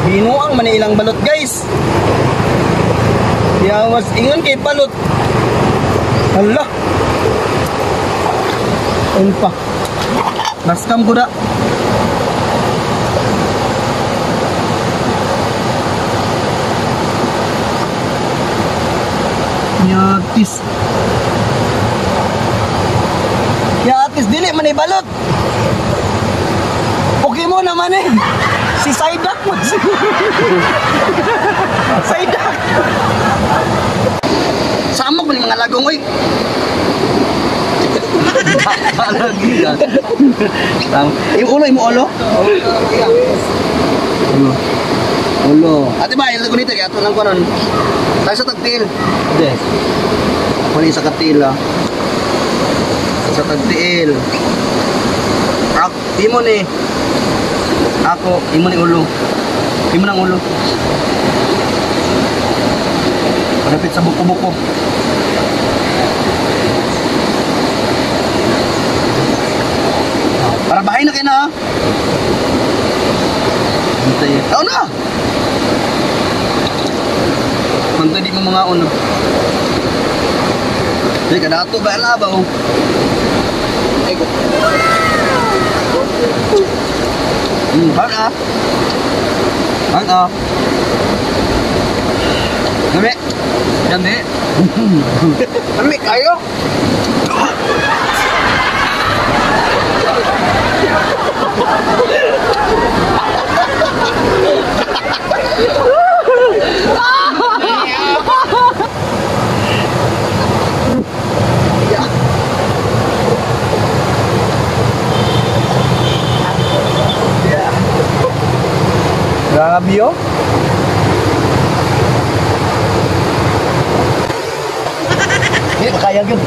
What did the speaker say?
Binuang man ilang balot, guys. Yawas ingon kay balot. Hala. Ayun pa. Naskam ko da. Yatis. Yatis dili man balot. Okay mo naman eh. Si Psyduck mo. Psyduck. Samok man mga lagong oy. Lagi ka. Imo ulo, imo ulo. Ulo. Ulo. Ate ba, ilagay ko nito kaya ato lang karon. Tayo sa tagtil. Yes. Ako ni sa katil ah. Sa tagtil. Ak, imo ni. Ako, imo ni ulo. Imo nang ulo. Palapit sa buko-buko. Para bahay na kayo na. Antay. Tao na! Pantay di mo mga uno. Hindi, kadato ba ala ba oh? Ay ko. Hang ah. Hang ah. Dami. Dami. Dami kayo. Grabe oh. Hindi, makaya yun.